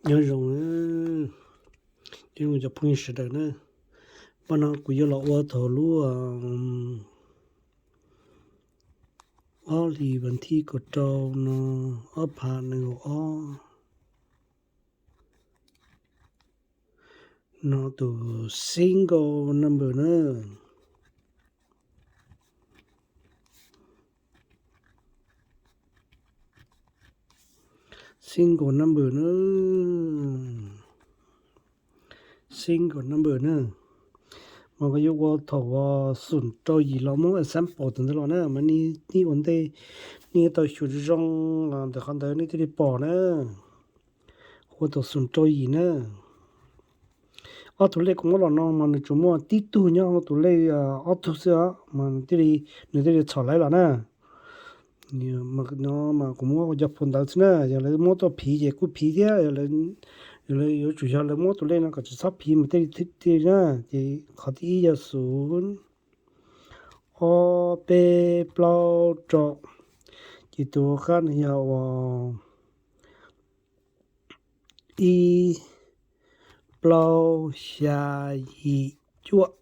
Nyob zoo, nyob zoo cov phooj ywg sawv daws na. Pab no kuv yuav los ua thaum lub ob hlis vas thib kaum rau no, ob phav nees nkaum ob no tus single number na. Single number na. Single number na. Mas kuv yuav ua thaum xoom rau yim los muab example thaum ntawd los na, mas nej ua ntej nej tau xyuas zoo zoo los ntawm qhov ntawd nej thiaj li pom na. Ua thaum xoom rau yim na. Ob tug lej kuv muab los no mas nws tsuas muaj tib tug nyob tus lej ob tug xwb os, mas nws thiaj li txhom lawv los na. No mas kuv muab ua cov phu ntawd xwb na, yog lawv muab tuaj phiv ces kuj phiv thiab, yog lawv yuav tsum yog lawv muab tus lej no kom tsis txhob phiv mas thiaj li thiaj na. Ces qhov thib ib yog xoom, ob peb plaub rau, ces tus qab no yog uas ib plaub xya yim cuaj.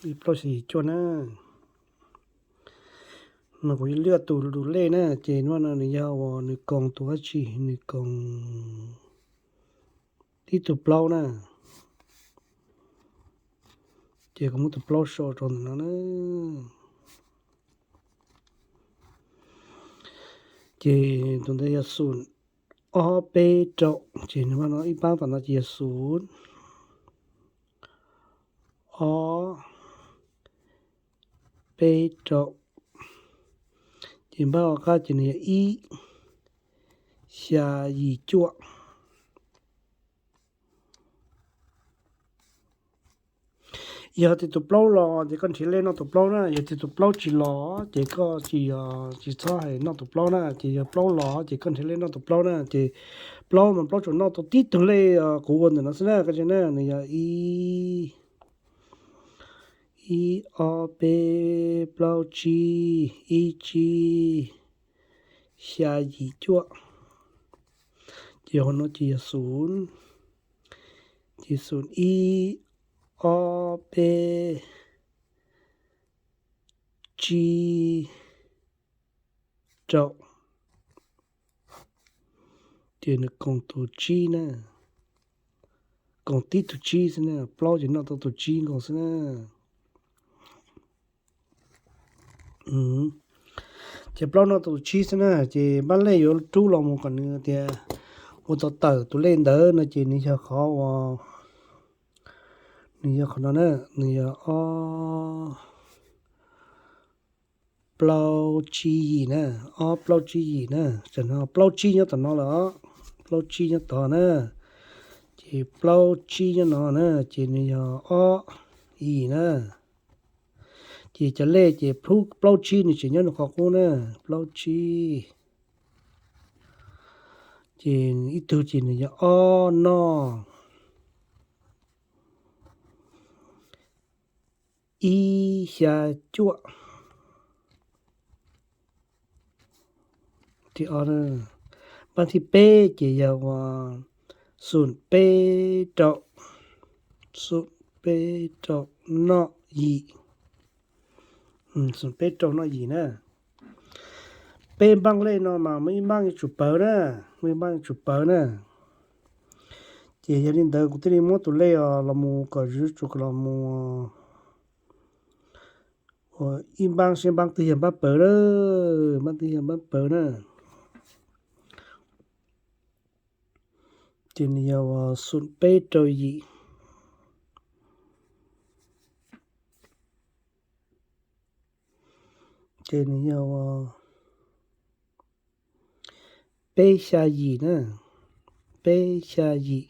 Ib plaub xya yim cuaj na. Mas kuv yuav liaj tus lej na, ces no no nws yog uas nws koom tus dab tsi, nws koom tib tug plaub na. Ces kuv muab tus plaub sau rau ntawm no na. Ces tus ntawd yog xoom ob peb rau, ces nws no ib pab tom no ces yog xoom ob peb rau, ces npaj ua qab ces nws yog ib xya yim cuaj. Yog tias tus plaub los ces koj nrhiav lej noj tus plaub na, yog tias tus plaub tsis los ces koj tsis, tsis txhob hais noj tus plaub na, ces yog plaub los ces koj nrhiav lej noj tus plaub na, ces plaub mas plaub tsuas noj tau tib tug lej kuv ua ntawm no xwb na, koj tsis na, nws yog ib, ib ob peb plaub tsib, ib tsib xya yim cuaj, ces hauv no ces yog xoom, ces xoom ib ob peb tsib rau, ces nws koom tus tsib na, koom tib tug tsib xwb na, plaub ces noj tau tus tsib nkaus xwb na. Ces plaub noj tau tus tsib xwb na, ces npaj lej yuav rub los mus kom nws tias ua tau tawm tus lej ntawd no ces nws yog qhov uas, nws yog qhov no na, nws yog ob plaub tsib yim na, ob plaub tsib yim na, tam no plaub tsib nyob tom no lawm os, plaub tsib nyob tod na, ces plaub tsib nyob no na, ces nws yog ob yim na, ces cov lej ces plaub tsib nws tseem nyob nws qhov qub na, plaub tsib, ces ib tug ces nws yog ob noj ib xya cuaj, thib ob na, npaj thib peb ces yog uas xoom peb rau, xoom peb rau noj yim, xoom peb rau noj yim na. Peb npaaj lej no mas muaj ib npaaj yuav tsum pawv na, muaj ib npaaj yuav tsum pawv na. Ces yog li ntawd kuv thiaj li muab tus lej os los mus kom yuav tsum los mus ua ib npaaj seb npaaj twg yog npaaj pawv na, npaaj twg yog npaaj pawv na. Ces nws yog uas xoom peb rau yim, ces nws yog uas peb xya yim na, peb xya yim,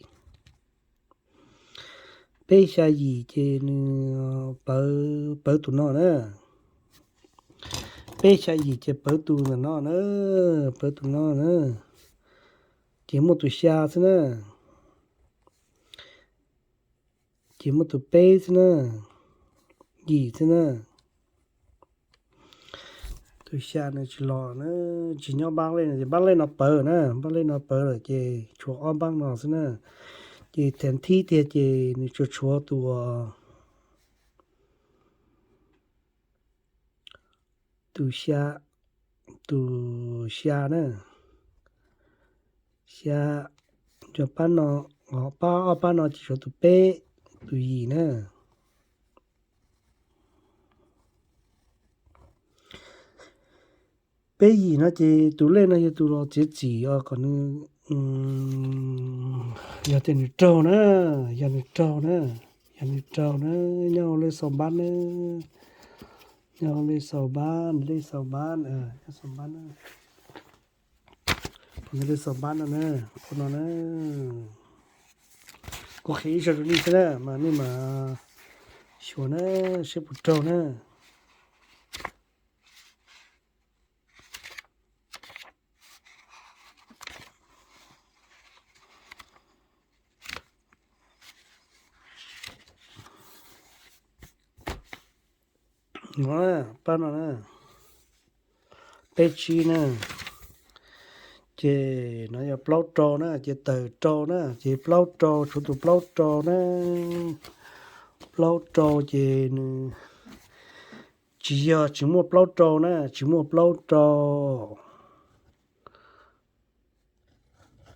peb xya yim ces nws pawv, pawv tus no na, peb xya yim ces pawv tus ntawm no na, pawv tus no na, ces muaj tus xya xwb na, ces muaj tus peb xwb na, yim xwb na. Tus Tus xya nws tsis los na, tsis nyob npab lej no, ces npab lej no pawv na, npab lej no pawv lawm ces tshuav ob npab no xwb na. Ces theem thib tiag ces nws tsuas tshuav tus, tus xya, tus xya na, xya, cov pab no, pab ob pab no ces tshuav tus peb, tus yim na. Peb yim no ces tus lej no yog tus los txiav txim os kom nws, yog tias nws raug na, yog nws raug na, yog nws raug na, nyob hauv lej xaus npab na, nyob hauv lej xaus npab, lej xaus npab, xaus npab na. Nyob lej xaus npab no na, qhov no na, kuv qhia ib zaug rau nej xwb na, mas nej mas xyuas na, seb puas raug na. Pab no na, peb tsib na, ces no yog plaub rau na, ces tawm rau na, ces plaub rau, tshuav tus plaub rau na, plaub rau ces nws tsis yog tsis muaj plaub rau na, tsis muaj plaub rau.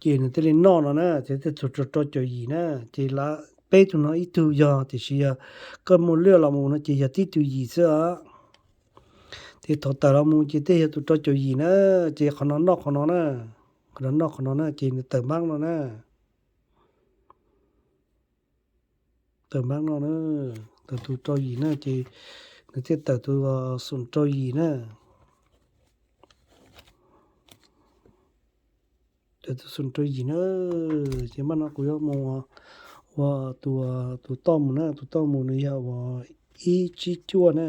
Ces nws thiaj li noj no na, ces thiaj txug rau rau caum yim na, ces lawv peb tug no ib tug yog, tiam sis yog koj muaj lwaj los mus no ces yog tib tug yim xwb os. Ces thaum tawm los mus ces thiaj yog tus rau caum yim na, ces qhov no noj qhov no na, qhov no noj qhov no na, ces nws tawm npab no na. Tawm npab no na, tawm tus rau yim na, ces nws thiaj tawm tus xoom rau yim na. Tawm tus xoom rau yim na, ces npab no kuv yuav mus ua tus, tus toj mus na, tus toj mus nws yog uas ib tsib cuaj na,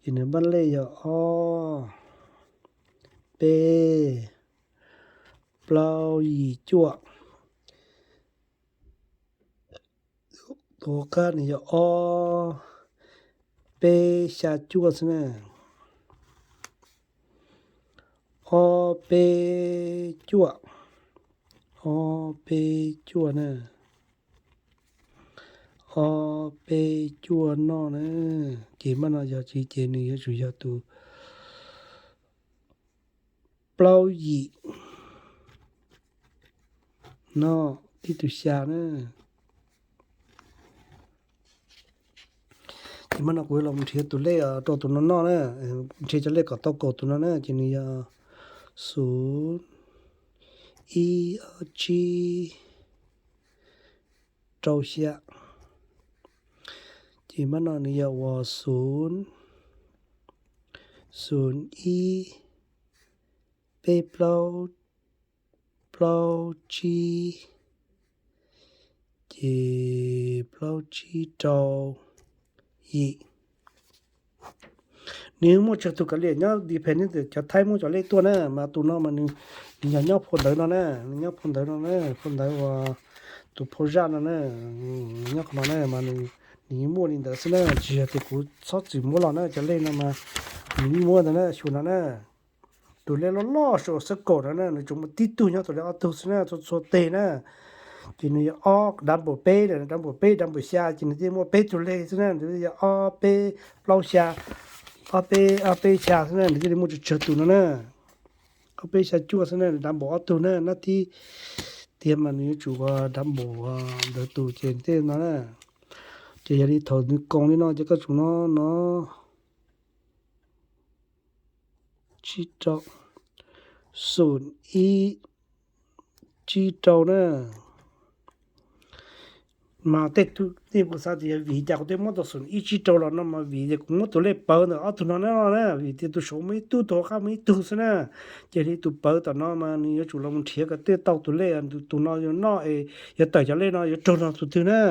ces nws npab lej yog ob, peb, plaub, yim, cuaj. Tus qab nws yog ob, peb, xya, cuaj xwb na. Ob, peb, cuaj. Ob, peb, cuaj na. Ob, peb, cuaj noj na. Ces npab no yog tsis ces nws yuav tsum yog tus plaub yim no, tib tug xya na. Ces npab no kuv yuav los nrhiav tus lej rau tus no noj na, nrhiav cov lej kom tau kaum tus no na, ces nws yog xoom, ib, ob, tsib, rau, xya. Ces npab no nws yog uas xoom, xoom, ib, peb, plaub, plaub, tsib, ces plaub, tsib, rau, yim. Nws muaj tsawg tus kav liam nyob depend cov Thaib muab cov lej tuaj na, mas tus no mas nws, nws yog nyob phau ntawv no na, nws nyob phau ntawv no na, phau ntawv uas tus phau zaj no na, nyob qhov no na, mas nws yeej muaj li ntawd xwb na, tsis yog tias kuv txhob txwm muab los na, cov lej no mas nws yeej muaj ntawd na, xyuas no na. Tus lej loj loj saum xab kaum no na, nws tsuas muaj tib tug nyob tus lej ob tug xwb na, txhua txhua teg na. Ces nws yog ob, dav npaum peb lawm, dav npaum peb, dav npaum xya, ces nws thiaj muaj peb tug lej xwb na, nws yog ob, peb, plaub, xya, ob, peb, ob, peb, xya xwb na, nws thiaj li muaj tsawg tsawg tus no na. Ob, peb, xya, cuaj xwb na, dav npaum ob tug na, nab thib tiag mas nws yuav tsum ua dav npaum ntawd tus ces thiaj no na. Ces yog li thaum nws koom li no ces koj tsum no no tsib rau, xoom ib tsib rau na. Mas tej tug nej puas xav tias yog vim cas kuv thiaj muab tau xoom ib tsib rau los no mas vim tias kuv muab tus lej pawv ntawm ob tug no na, vim tias tus saum muaj ib tug, tus hauv qab muaj ib tug xwb na. Ces li tus pawv tom no mas nws yuav tsum los mus nrhiav kom thiaj tau tus lej, tus no yuav noj es yuav tawm cov lej no yuav raug no tus twg na.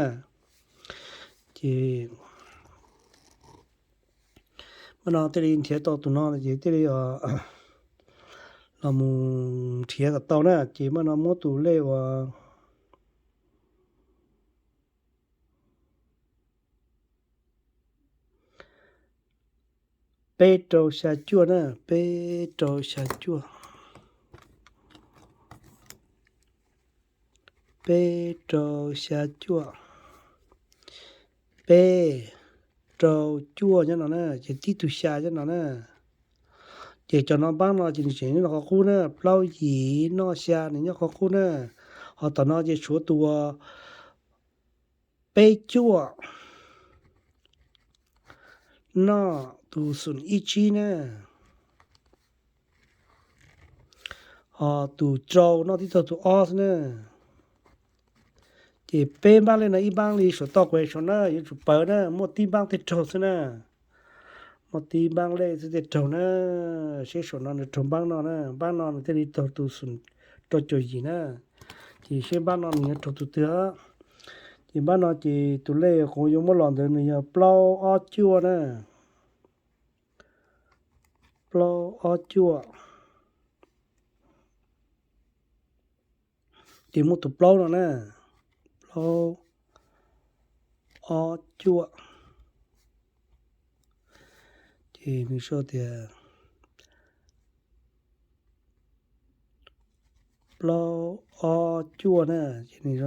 Ces mas no thiaj li nrhiav tau tus no ces thiaj li los mus nrhiav kom tau na. Ces mas no muab tus lej uas peb rau xya cuaj na, peb rau xya cuaj, peb rau xya cuaj, peb rau cuaj nyob no na, ces tib tug xya nyob no na. Ces cov no npaab no ces nws tseem nyob no qhov qub na, plaub yim noj xya nws nyob qhov qub na. Ho tom no ces tshuav tus peb cuaj noj tus xum ib tsib na. Ho tus rau noj tib tug tus ob xwb na. Ces peb npaab lej no ib npaab li saum toj kuv saum na yuav tsum pawv na, muaj tib npaab tej raug xwb na. Muaj tib npaab lej xwb tej raug na. Seb saum no nws raug npaab no na, npaab no nws thiaj li raug tus xum rau caum yim na. Ces seb npaab no nws yuav raug tus twg. Ces npaab no ces tus lej kuv yuav muab los ntawd nws yog plaub ob cuaj na. Plaub ob cuaj. Ces muaj tus plaub no na, plaub ob cuaj. Ces nws sau tias plaub ob cuaj na, ces nws,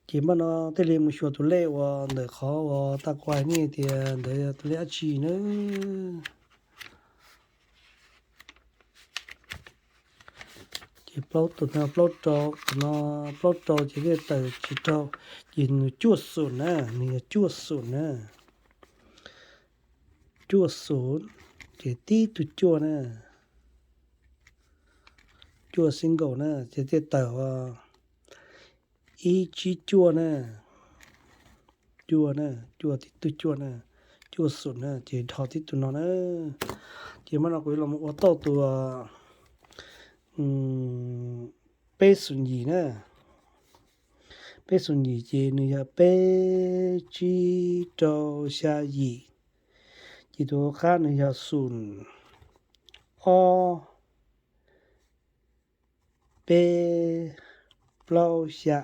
ces npaab no thiaj li mus xyuas tus lej uas ntawm qhov uas tag kuv hais nej tias ntawd yog tus lej dab tsi na. Ces plaub, tus no plaub rau, tus no plaub rau ces thiaj tawm tsis raug, ces nws cuaj xum na, nws yog cuaj xum na. Cuaj xum, ces tib tug cuaj na, cuaj single na, ces thiaj tawm ib tsib cuaj na. Cuaj na, cuaj tib tug cuaj na, cuaj xum na, ces dhos tib tug no na. Ces npaab no kuv yuav los ua tau tus peb xum yim na. Peb xum yim ces nws yog peb tsib rau xya yim. Ces tus qab nws yog xum ob peb plaub xya.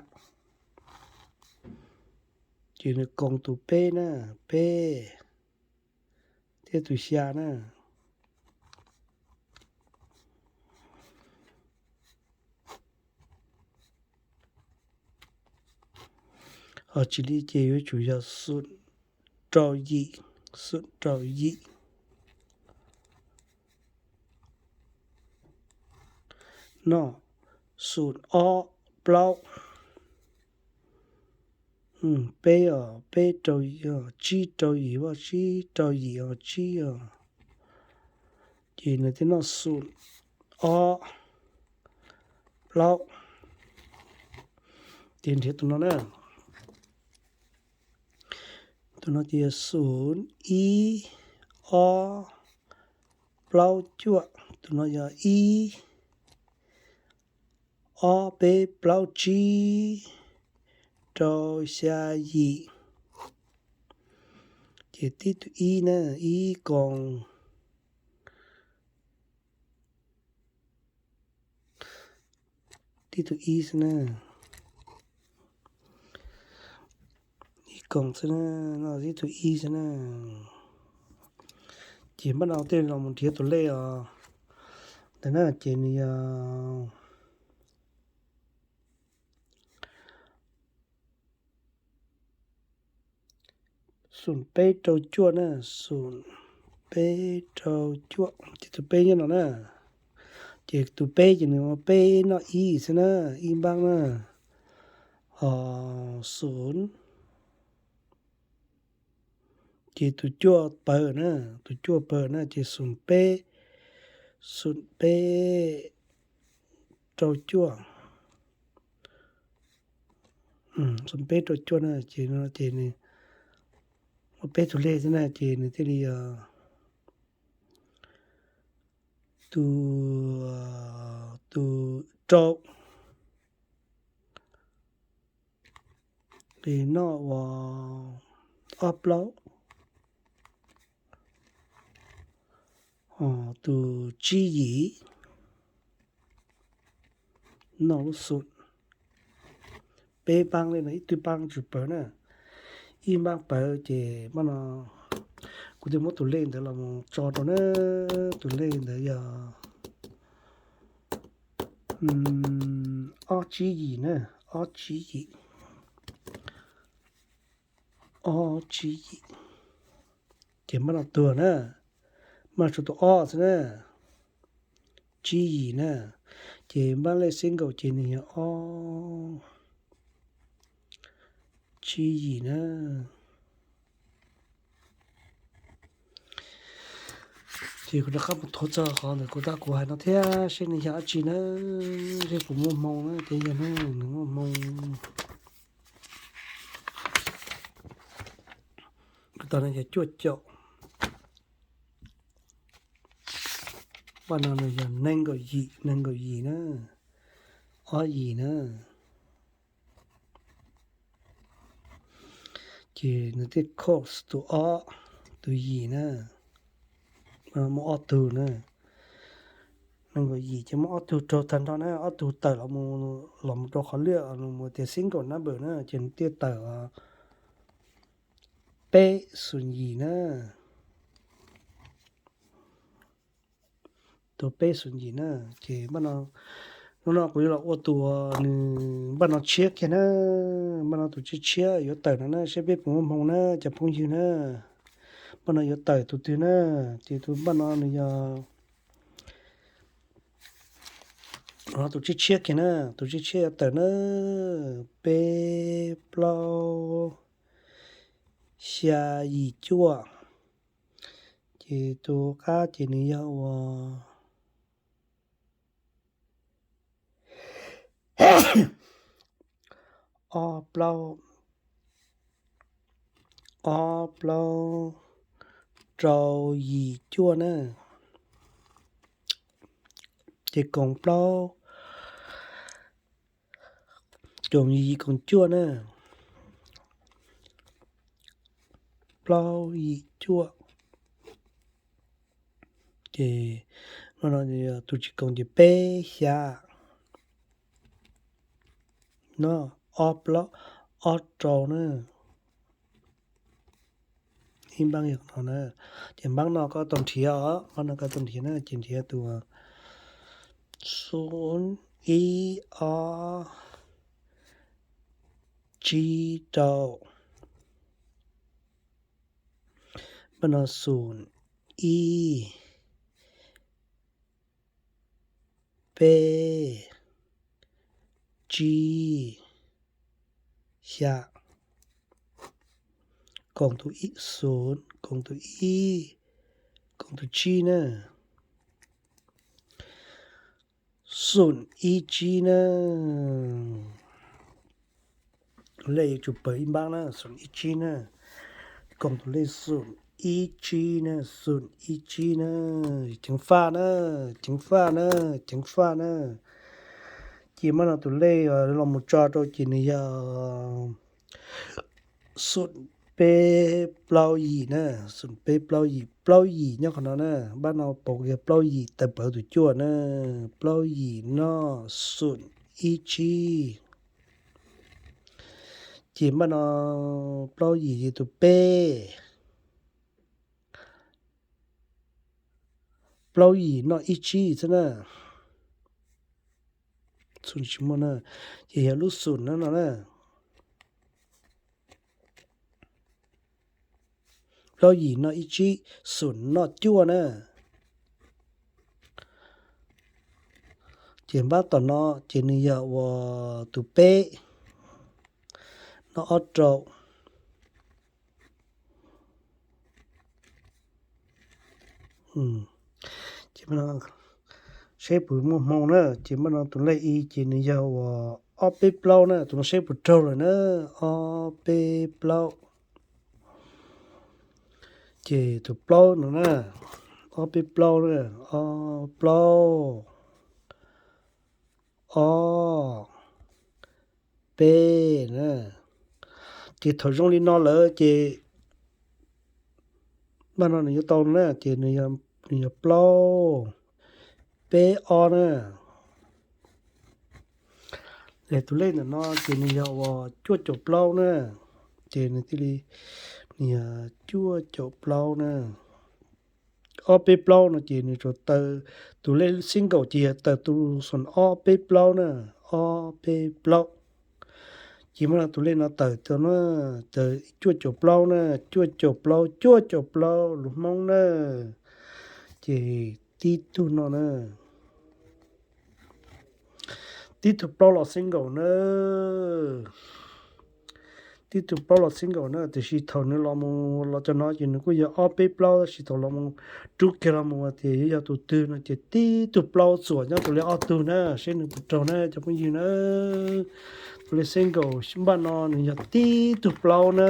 Ces nws koom tus peb na, peb thiab tus xya na. Ho tsis li ces yuav tsum yog xum rau yim, xum rau yim. No, xum ob plaub, peb os, peb rau, tsib rau yim, tsib rau yim os, tsib os. Ces nws thiaj noj xum ob plaub. Ces nrhiav tus no na. Tus no ces yog xum ib ob plaub cuaj, tus no yog ib ob peb plaub tsib rau xya yim. Ces tib tug ib na, ib koos, tib tug ib xwb na, ib koos xwb na, no tib tug ib xwb na. Ces npaj no tej los mus nrhiav tus lej os. Ntawd na ces nws yog xum peb rau cuaj na, xum peb rau cuaj, ces tus peb nyob no na. Ces tus peb ces nws ua peb noj ib xwb na, ib npab na. Ho xum, ces tus cuaj pawg na, tus cuaj pawg na ces xum peb, xum peb rau cuaj, xum peb rau cuaj na, ces no ces nws muaj peb tug lej xwb na, ces nws thiaj li yog tus, tus rau. Ces noj ua ob plaub, tus tsib yim noj lub xum. Peb npaab li no ib tug npaab tsis pawg na, ib npaab pawg ces npaj no Kuv thiaj muab tus lej ntawd los mus tso rau na. Tus lej ntawd yog ob tsib yim na, ob tsib yim, ob tsib yim. Ces npaj no tuag na, npaj tsuas tus ob xwb na, tsib yim na. Ces npaj lej single ces nws yog ob tsib yim na. Ces kuv rov qab mus thuav txog qhov ntawm kuv tab kuv hais no thiab seb nws yog dab tsi na. Seb puas muaj hmoo na, ces yog nws muaj hmoo. Kuv tau no yog cuaj caum. Npaj no nws yog nees nkaum yim, nees nkaum yim na, ob yim na. Ces nws thiaj cos tus ob, tus yim na, muaj ob tug na. Nees nkaum yim ces muaj ob tug raug tag nrho na, ob tug tawm los, los mus rau qhov liaj mus tias single number na, ces nws thiaj tawm peb xoom yim na. Tus peb xoom yim na, ces npaj no, hnub no kuv yuav los ua tus nws npaj no tshiab kiag na. Npaj no tus tshiab tshiab yuav tawm no na, seb peb puas muaj hmoo na cov phooj ywg na. Npaj no yuav tawm tus twg na, ces tus npaj no nws yog tus tshiab tshiab kiag na, tus tshiab tshiab yuav tawm na, peb plaub xya yim cuaj. Ces tus qab ces nws yog ua ob plaub, ob plaub rau yim cuaj na, ces koom plaub, koom yim koom cuaj na, plaub yim cuaj. Ces no tus tsis koom ces peb xya, no ob plaub, ob rau na. Ib npaab yog no na, ces npaab no koj tau nrhiav os, npaab no koj tau nrhiav na, ces nrhiav tus xoom ib ob tsib rau, npaab no xoom ib peb tsib xya, koom tus xoom, koom tus ib, koom tus tsib na, xoom ib tsib na. Lej yuav tsum pawg ib npaab na, xoom ib tsib na, koom tus lej xoom ib tsib na, xoom ib tsib na, ceev faj na, ceev faj na, ceev faj na. Ces npaab no tus lej los mus tso rau ces nws yog xoom peb plaub yim na, xoom peb plaub yim, plaub yim nyob qhov no na, npaab no pauv yog plaub yim tawm plaws tus cuaj na, plaub yim noj xoom ib tsib. Ces npaab no plaub yim yog tus peb, plaub yim noj ib tsib xwb na. Tsis muaj na, ces yog lub xoom no no na. Plaub yim noj ib tsib, xoom noj cuaj na. Ces npaab tom no ces nws yog ua tus peb, noj ob rau. Ces seb puas muaj hmoo na, ces npaab no tus lej ib ces nws yog ua ob peb plaub na, tus no seb puas raug lawm na, ob peb plaub. Ces tus plaub no na, ob peb plaub na, ob plaub, ob peb na. Ces thaum zoo li no lawm ces npaab no nws yuav tau na, ces nws yog plaub peb ob na. Tus lej ntawm no ces nws yog ua cuaj caum plaub na, ces nws thiaj li nws yog cuaj caum plaub na. Ob peb plaub no ces nws tsuas tawm, tus lej single ces yog tawm tus xom ob peb plaub na, ob peb plaub. Ces muab tus lej no tawm tau na, tawm cuaj caum plaub na, cuaj caum plaub, cuaj caum plaub lus Hmoob na. Ces tib tug no na, tib tug plaub los single na, tib tug plaub los single na, tiam sis thaum nws los mus los cov no ces nws kuj yog ob peb plaub, tab sis thaum los mus rub kiag los mus tias yuav yog tus twg no ces tib tug plaub txuam nyob tus lej ob tug na, seb nws puas raug na cov phooj ywg na. Tus lej single npaj no nws yog tib tug plaub na.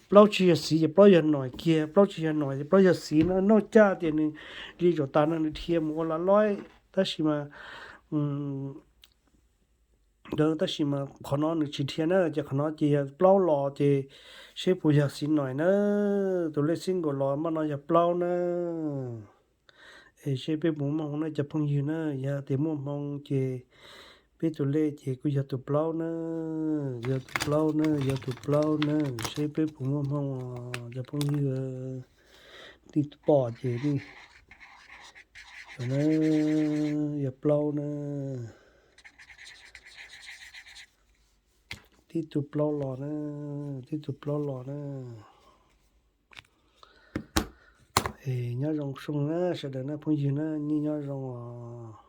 Plaub tsis yog xiv ces plaub yog nois kiag, plaub tsis yog nois ces plaub yog xiv na. Noj caj tias nws li zaum tas no nws dhia mus ua la loib, tab sis mas, tab sis mas qhov no nws tsis dhia na, ces qhov no ces yog plaub los ces seb puas yog xiv nois na. Tus lej single los npaj no yog plaub na. Es seb peb puas muaj hmoo na cov phooj ywg na, yog tias muaj hmoo ces peb tus lej ces kuj yog tus plaub na, yog tus plaub na, yog tus plaub na, seb peb puas muaj hmoo os cov phooj ywg. Tib tug pom ces yog plaub na, tib tug plaub los na, tib tug plaub los na. Es nyob zoo sub na sawv daws na phooj ywg na, nej nyob zoo os.